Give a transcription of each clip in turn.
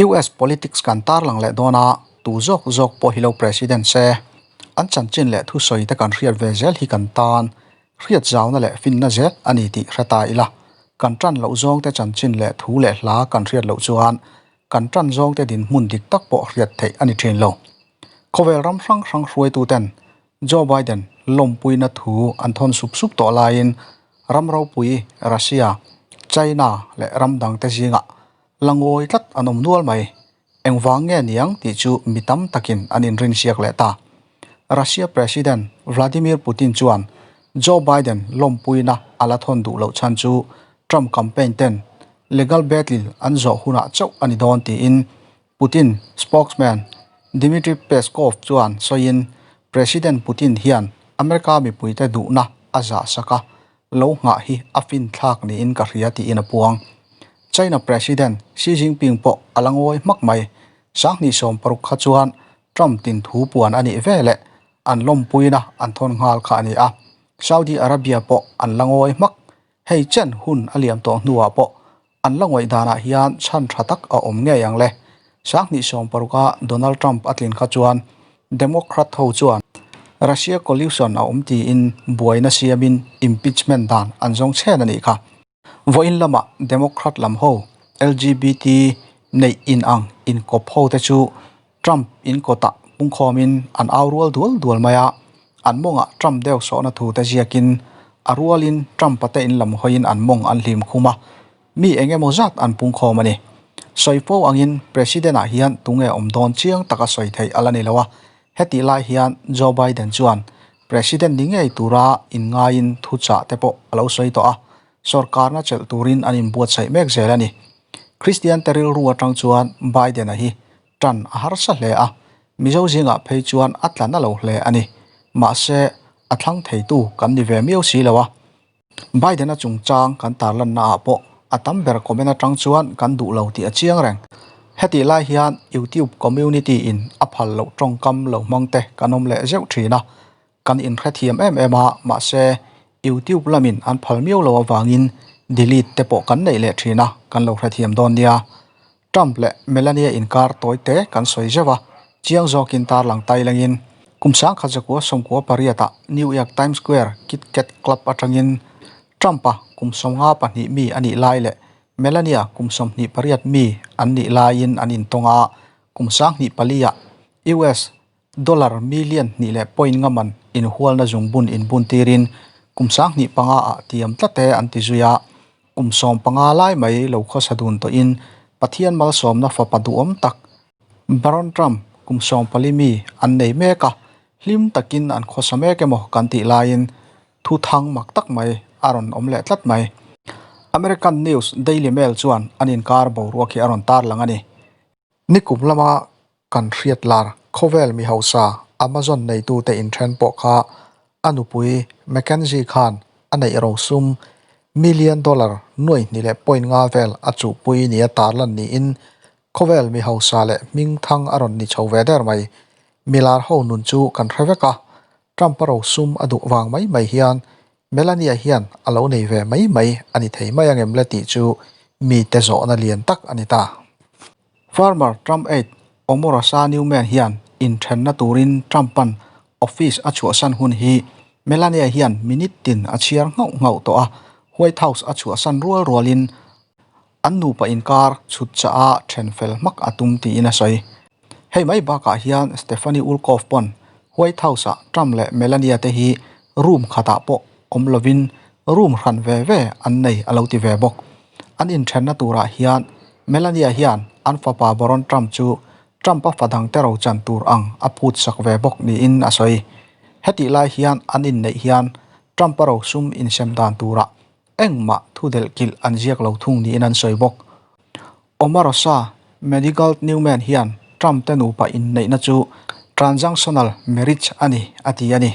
US politics kan tarlang leh dawn a, tu zawk zawk pawh hi lo president se. An chanchin leh thusawi te kan hriat ve zel hi kan tan hriat zauna leh finna zel a ni tih hre ta ila. Kan tan loh zawng te chanchin leh thu leh hla kan hriat loh chuan kan tan zawng te dinhmun dik tak pawh hriat theih a ni thin lo. Khawvel ram hrang hrang hruaitu ten Joe Biden lawmpuina thu an thawn sup sup tawh laiin ram ropui Russia, China leh ram dangte zingah la ngawi tlat an awm nual mai. Engvang nge niang tih chu mi tam takin an inrinsiak leh ta. Russia President Vladimir Putin chuan Joe Biden lawmpuina a la thawn duh loh chhan chu Trump campaign ten legal battle an zawh hunah chauh a ni dawn tiin Putin spokesman Dmitry Peskov chuan sawiin President Putin hian America mipuite duhna a zahsak a, lo nghah hi a finthlak niin ka hria tiin a puang. China President Xi Jinping pawh a la ngawi hmak mai. 2016 kha chuan Trump tin thu puan a nih veleh an lawmpuina an thawn nghal kha a ni a, Saudi Arabia pawh an la ngawi hmak. Hei chen hun a liam tawh hnuah pawh An la ngawih danah hian chhan tha tak a awm ngei ang le. 2016 a Donald Trump a tlin kha chuan Democrat ho chuan Russia collusion a awm tiin buaina siamin impeachment dan an zawng chhen a nih kha. Vawiin lamah Democrat lam ho LGBT neih in ang inkawp ho te chu Trump in kawtah pungkhawmin an au rual dual dual mai a, an mawngah Trump deuh sawhna thu te ziakin a rualin Trump-a te in lam hawiin an mawng an hlim khum a, mi eng emaw zat an pungkhawm a ni. Sawi fo angin President-ah hian tunge awm dawn chiang taka sawi theih a la ni lo a, hetih lai hian Joe Biden chuan President ni ngei tura inngaiin thuchah te pawh a lo sawi tawh a, sorkarna chelh turin an inbuatsaih mek zel a ni. Kristian te rilru atang chuan Biden-a hi tan a harsa hle a, Mizo zingah phei chuan a tla na lo hle a ni. Mahse, a thlang theitu kan ni ve miau si lo a. Biden-a chungchang kan tarlanna ah pawh a tam ber comment atang chuan kan duh lo tih a chiang reng. Hetih lai hian YouTube community in a phal loh tawngkam lo hmang te kan awm leh zeuh thin a. Kan inhrethiam em em a, mahse YouTube lamin an phal miau lo avangin delete te pawh kan neih leh thin a, kan lo hrethiam dawn nia. Trump leh Melania inkar tawi te kan sawi zeuh a, chiang zawkin tarlang tai langin kum 1998 ah New York Times Square Kit Kat Club atangin Trump-a kum 52 mi a nih lai leh Melania kum 28 mi an nih laiin an intawng a, kum 2004 ah US Dollar million hnih leh point nga man inhualna zungbun inbun tirin kum 2005 ah tiam tlat e an ti zui a, kum 15 lai mai lo khawsa dun tawhin Pathian malsawmna fapa duhawm tak Baron Trump kum 14 mi an nei mek a, hlim takin an khawsa mek emaw kan tih laiin thu thang mak tak mai a rawn awm leh tlat mai. American news Daily Mail chuan an inkar boruak hi a rawn tarlang a ni. Nikum lama Kan hriat lar khawvel mi hausa Amazon neitute inthen pawh kha a nupui Mackenzie khan a neih rosum million dollar nuai hnih leh point nga vel a chuhpui nia tarlan niin khawvel mi hausa leh hming thang a rawn ni chho ve der mai. Milar ho nun chu kan hre vek a, Trump-a rosum a duh vang mai mai hian Melania hian a lo nei ve mai mai a ni thei mai angem le tih chu mite zawhna lian tak a ni ta. Farmer Trump aide Omarosa Newman hian inthenna turin Trump-a'n office a chhuahsan hun hi Melania hian minute tin a chhiar nghauh nghauh tawh a, White House a chhuahsan rual rualin an nupa inkar chhut chah a then fel hmak a tum tiin a sawi. Hei mai bakah hian Stephanie Ulkoff pawn White House-ah Trump leh Melania te hi room khatah pawh awm lovin room hran ve ve an nei a lo ti ve bawk. An inthenna turah hian Melania hian an fapa Baron Trump chu Trump-a fa dangte ro chan tur ang a phut sak ve bawk niin a sawi. Hetih lai hian an inneih hian Trump-a rosum insem dan turah engmah thudelh kilh an ziak lo thung niin an sawi bawk. Omarosa Manigault Newman hian Trump te nupa inneihna chu transactional marriage a ni a ti a ni.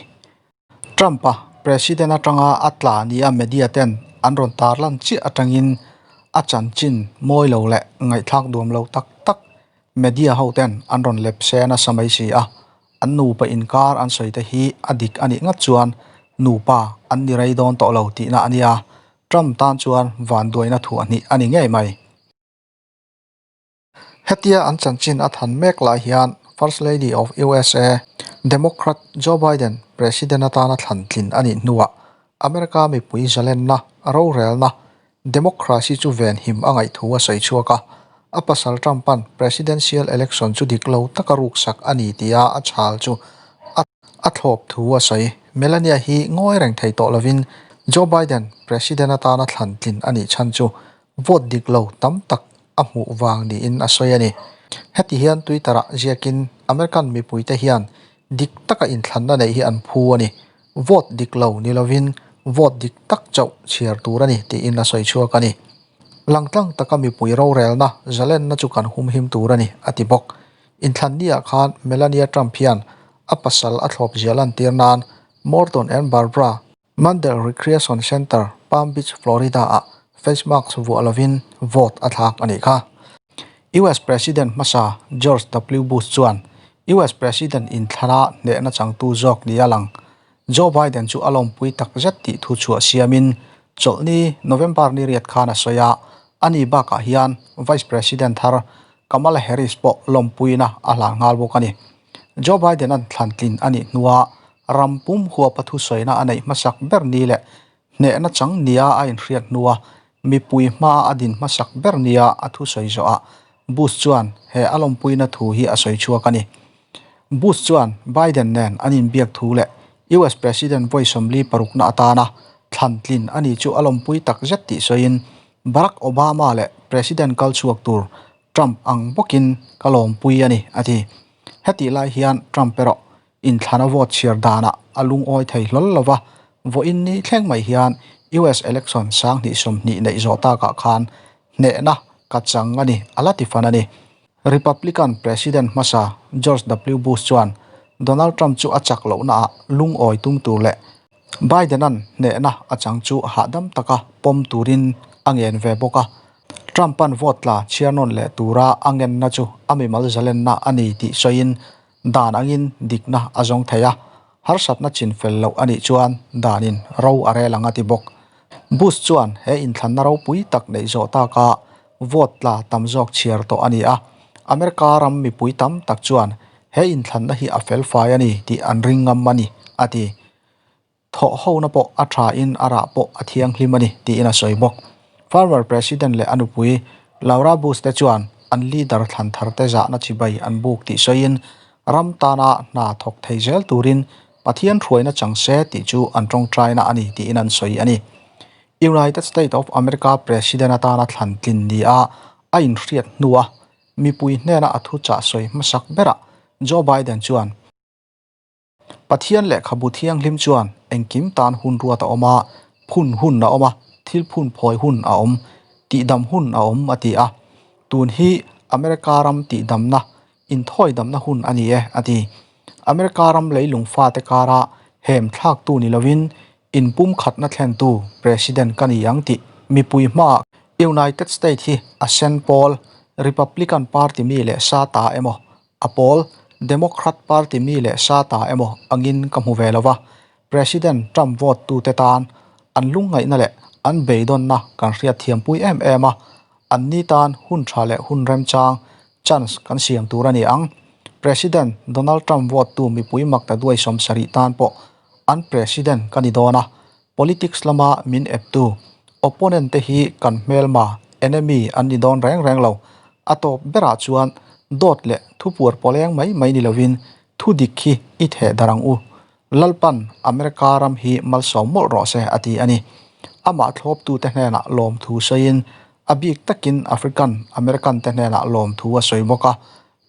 Trump-a president atanga a tla nia media ten an rawn tarlan chiah atangin a chanchin mawi lo leh ngaihthlak duam lo tak tak media ho ten an rawn lep se nasa mai si a, an nupa inkar an sawi te hi a dik a nih ngat chuan nupa an ni rei dawn tawh lo tihna a nia. Trump tan chuan vanduaina thuah hnih a ni ngei mai. Hetia an chanchin a than mek lai hian First Lady of usa, Democrat Joe Biden President atana thlan tlin a nih hnuah America mipui zalenna, rorelna, democracy chu venhim a ngaih thu a sawi chhuak a. A pasal Trump-a'n presidential election chu dik lo taka ruksak a ni tia a chhal chu a a thlawp thu a sawi. Melania hi ngawi reng thei tawh lovin Joe Biden President atana thlan tlin a nih chhan chu vote dik lo tam tak a hmuh vang niin a sawi a ni. Heti hian Twitter-ah ziakin American mipuite hian dik taka inthlanna neih hi an phu a ni. Vote dik lo ni lovin vote dik tak chauh chhiar tur a ni tiin a sawi chhuak a ni. Langtlang taka mipui rorelna zalenna chu kan humhim tur a ni, a ti bawk. Inthlan niah khan Melania Trump hian a pasal a thlawp zia lantir nan Morton and Barbara Mandel Recreation Center, Palm Beach, Florida-ah face mask vuah lovin vote a thlak a nih kha. US President hmasa George W. Bush chuan US President inthlana hnehna changtu zawk nia lang Joe Biden chu a lawmpui tak zet tih thu chhuah siamin chawlhni November ni riat khan a sawi a, ani bakah hian Vice President thar Kamala Harris pawh lawmpuina a hlan nghal bawk a ni. Joe Biden-a'n thlantlin a nih hnua ram pum huapa thusawina a neih hmasak ber ni leh hnehna chang nia a inhriat hnua mipui hmaa a din hmasak ber nia a thusawi zawhah Bush chuan he a lawmpuina thu hi a sawi chhuak a ni. Bush chuan Biden nen an inbiak thu leh US President vawi 40 parukna atana thlantlin a ni chu a lawmpui tak zet tih sawiin Barack Obama leh President kal chhuak tur Trump ang bawkin ka lawmpui a ni, a ti. Hetih lai hian Trump erawh inthlana vote chhiar danah a lungawi thei hlawl lo va, vawiin ni thleng mai hian US election 2020 neih zawh takah khan hnehna ka chang a ni, a la ti fan a ni. Republican President hmasa George W. Bush chuan Donald Trump chu a chak lohnaah lungawi tum tur leh Biden-a'n hnehna a chang chu hahdam taka pawm turin a ngen ve bawk a. Trump-a'n vote tla chhiar nawn leh tura a ngenna chu a mimal zalenna a ni tih sawiin dan angin dikna a zawng thei a, harsatna chin fel loh a nih chuan danin ro a rel ang a ti bawk. Bush chuan he inthlanna ropui tak neih zawh taka vote tla tam zawk chhiar tawh a ni a, America ram mipui tam tak chuan he inthlanna hi a felfai a ni tih an ring ngam a ni, a ti. Thawh hona pawh a tha in a rah pawh a thianghlim a ni, tiin a sawi bawk. Former President leh a nupui Laura Bush te chuan an leader thlan thar te zahna chibai an buk tih sawiin ram tana hna thawk thei zel turin Pathian hruaina chang se tih chu an tawngtaina a ni tiin an sawi a ni. United States of America President atana thlan tlin nia a inhriat hnua mipui hnena a thuchah sawi hmasak berah Joe Biden chuan, Pathian lehkhabu thianghlim chuan engkim tan hun ruat a awm a, phun hun a awm a, thil phun phawi hun a awm, tihdam hun a awm a ti a. Tun hi America ram tihdamna, inthawidamna hun a ni e a ti. America ram leilung fate kara hem thlaktu ni lovin inpumkhatna thlentu President ka ni ang tih mipui hmaah United State hi a sen pawl Republican Party mi leh sa ta emaw A pawl, Democrat Party mi leh sa ta emaw angin ka hmu ve lo va, President Trump vote tute tan an lungngaihna leh an beidawnna kan hriatthiampui em em a, anni tan hun tha leh hun remchang, chance, kan siam tur a ni ang. President Donald Trump vote tu mipui makta duai 70 tan pawh an President ka ni dawn a, Politics lama min eptu, opponent te hi kan hmelma, enemy, an ni dawn reng reng lo. A tawp berah chuan dawt leh thupuar pawleng mai mai ni lovin thu dik hi i theh darh ang u. Lalpan America ram hi malsawm mawlh rawh se a ti a ni. Amah thlawptute hnenah lawmthu sawiin a bik takin African American te hnenah lawmthu a sawi bawk a.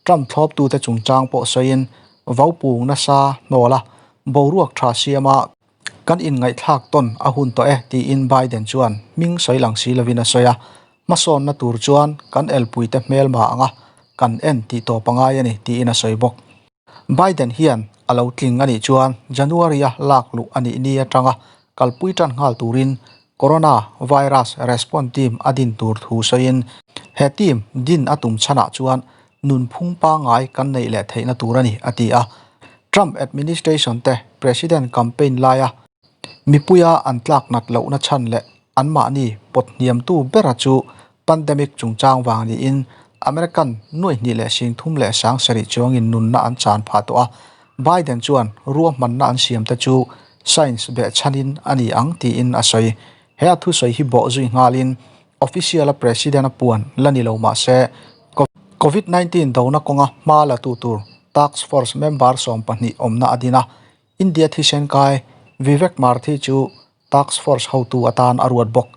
Trump thlawptute chungchang pawh sawiin vaupung nasa hnawla boruak tha siama Kan inngaihthlak tawn a hun tawh e, tiin Biden chuan hming sawi lang si lovin a sawi a. Hmasawnna tur chuan kan elpuite hmelma anga kan en tih tawp a ngai a ni, tiin a sawi bawk. Biden hian a lo tling a nih chuan January-a lak luh a nih ni atanga kalpui tan nghal turin Corona Virus Response Team a din tur thu sawiin he team din a tum chhanah chuan nunphung pangngai kan neih leh theihna tur a ni, a ti a. Trump administration te President campaign laia mipuia an tlak nat lohna chhan leh anmahni pawt hniamtu bera chu pandemic chungchang vang niin American nuai hnih leh sing thum leh sang sarih chuangin nunna an chan phah tawh a, Biden chuan ruahmanna an siamte chu science behchhanin a ni ang tiin a sawi. He a thusawi hi bawh zui nghalin official-a president a puan la ni lo mah se, Covid 19 dona kawnga hma la tu tur task force member 12 awmna a din a, India thisen kai Vivek Murthy chu task force hotu atan a ruat bawk.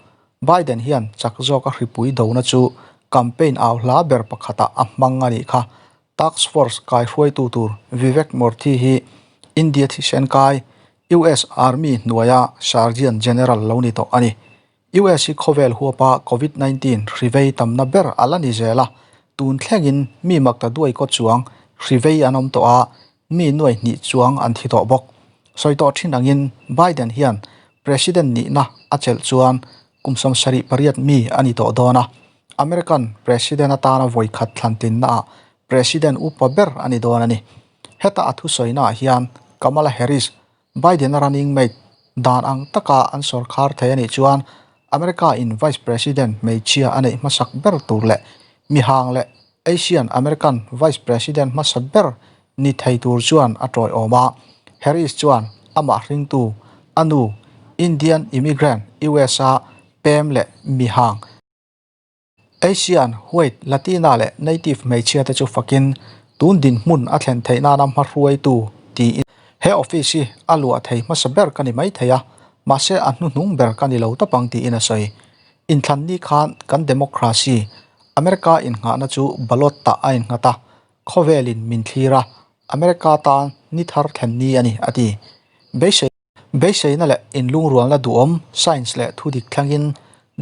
Biden hian chak zawka hripui dona chu campaign au hla ber pakhatah a hmang a nih kha. Task force kaihruaitu tur Vivek Murthy hi India thisen kai US Army hnuaia Surgeon General lo ni tawh a ni. US hi khawvel huapa Covid 19 hri vei tamna ber a la ni zel a, tun thlengin mi makta duai kaw chuang hri vei an awm tawh a, mi nuai hnih chuang an thi tawh bawk. Sawi tawh thin angin Biden hian President nihna a chelh chuan kum 78 mi a ni tawh dawn a, American President atana vawikhat thlantinnaah President upa ber a ni dawn a ni. Heta a thusawinaah hian Kamala Harris Biden-a running mate dan ang taka an sawrkhar thei a nih chuan America-in Vice President hmeichhia a neih hmasak ber tur leh mihang leh Asian American Vice President hmasa ber ni thei tur chuan a tawiawm a. Harris chuan amah hringtu a nu Indian immigrant US-a pem leh mihang Asian, White, Latina leh Native hmeichhia te chu fakin tun dinhmun a thlen theih nana hmahruaitu tiin he office hi a luah thei hmasa ber ka ni mai thei a, mahse a hnuhnung ber ka ni lo tawp ang tiin a sawi. Inthlan ni khan kan democracy, America innghahna chu ballot tah a innghat a, khawvelin min thlir a, America tan ni thar thlen ni a ni a ti. Beisei. Beiseina leh inlungrualna duhawm science leh thudik thlangin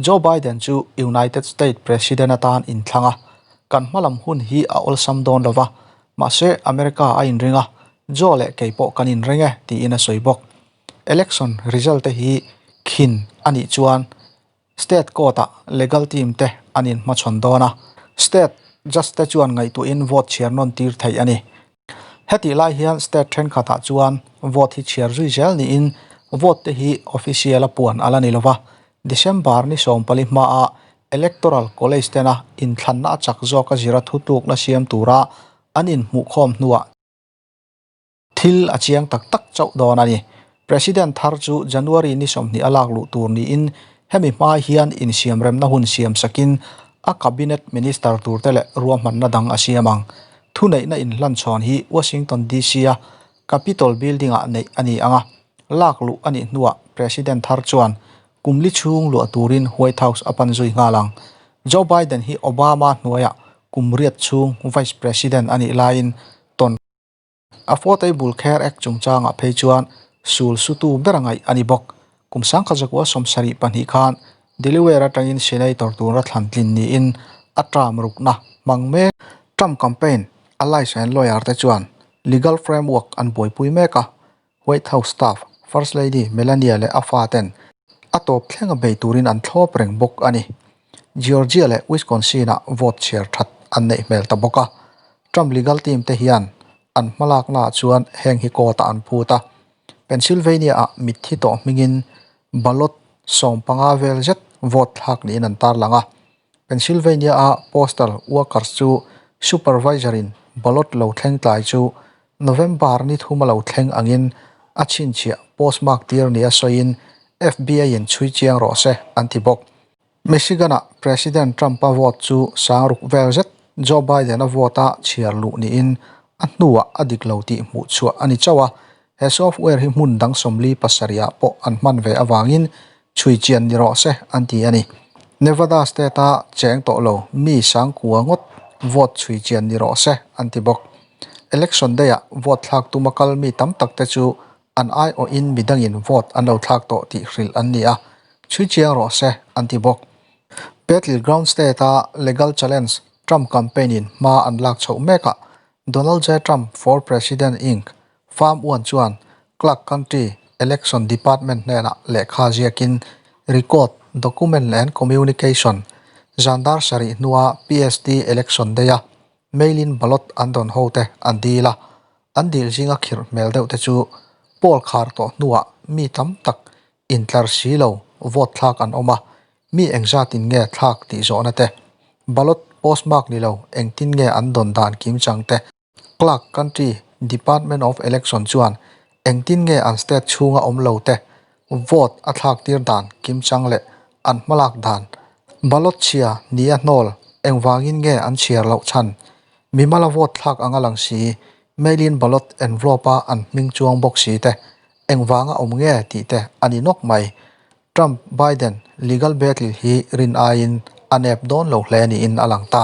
Joe Biden chu United States President atan inthlang a, kan hmalam hun hi a awlsam dawn lova, mahse America a inring a, Joe leh kei pawh kan inring e tiin a sawi bawk. Election result te hi khin a nih chuan State court-ah legal team te an inhmachhawn dawn a, state judge te chuan ngaihtuahin vote chhiar nawn tir theih a ni. Hetih lai hian state thenkhatah chuan vote hi chhiar zui zel niin vote te hi official a puan a la ni lova, December ni 14 hmaa Electoral College tena inthlanna a chak zawka zira thutlukna siam tura an inhmuhkhawm hnuah, Thil a chiang tak tak chauh dawn a ni. President thar chu January ni 20 a lak luh tur niin hemi hma hian insiamremna hun siam sakin a cabinet minister turte leh ruahmanna dang a siam ang. Thuneihna inhlanchhawn hi Washington DC-a Capitol Building-ah neih a ni ang a, lak luh a nih hnuah President thar chuan kum li chhung luah turin White House a pan zui nghal ang. Joe Biden hi Obama hnuaiah kum riat chhung Vice President a nih laiin tawn Affordable Care Act chungchangah phei chuan sul sutu ber a ngaih a ni bawk. Kum 1972 khan Delaware atangin Senator tura thlan tlin niin a term rukna hmang mek. Trump campaign allies and lawyer te chuan legal framework an buaipui mek a, White House staff, First Lady Melania leh a faten a tawp thlenga bei turin an thlawp reng bawk a ni. Georgia leh Wisconsin-ah vote chhiar that an neih hmel ta bawk a. Trump legal team te hian an hmalaknaah chuan heng hi court-ah an phut a. Pennsylvania-ah mitthi tawh hmingin ballot 15 vel zet vote thlak niin an tarlang a. Pennsylvania-a postal workers chu supervisor-in ballot lo thleng tlai chu November ni thuma lo thleng angin a chhinchhiah postmark tir nia sawiin FBI-in chhui chiang rawh se an ti bawk. Michigan-ah President Trump-a vote chu sang ruk vel zet Joe Biden-a vote-a chhiar luh niin a hnuah a dik lo tih hmuh chhuah a ni chauh a, he software hi hmun dang 47 ah pawh an hman ve avangin chhui chian ni rawh se an ti a ni. Nevada state-a cheng tawh lo mi sangkua ngawt vote chhui chian ni rawh se an ti bawk. Election day-ah vote thlak tuma kal mi tam tak te chu an aiawhin midangin vote an lo thlak tawh tih hrilh an ni a, chhui chiang rawh se an ti bawk. Battleground State-a legal challenge Trump campaign-in hma an lak chhoh mekah Donald J. Trump for President Inc. Farm uan chuan Clark County Election Department hnenah lehkha ziakin record, document and communication zan dar sarih hnua PST election day-a mail-in ballot an dawn hote an dil a, an dil zinga khirh hmel deuh te chu poll khar tawh hnuah mi tam tak intlar si lo vote thlak an awm a, mi engzatin nge thlak tih zawhna te ballot. Postmark ni lo engtin nge an dawn dan kimchang te? Clark County Department of Election chuan engtin nge an state chhunga awm lo te vote a thlak tir dan kimchang leh an hmalak dan ballot chhia nia hnawl engvangin nge an chhiar loh chhan? Mimala vote thlak anga lang si mail-in ballot envelope a an hming chuang bawk si te engvanga awm nge tih te a ni nawk mai. Trump Biden legal battle hi rin aiin a nep dawn lo hle niin a lang ta.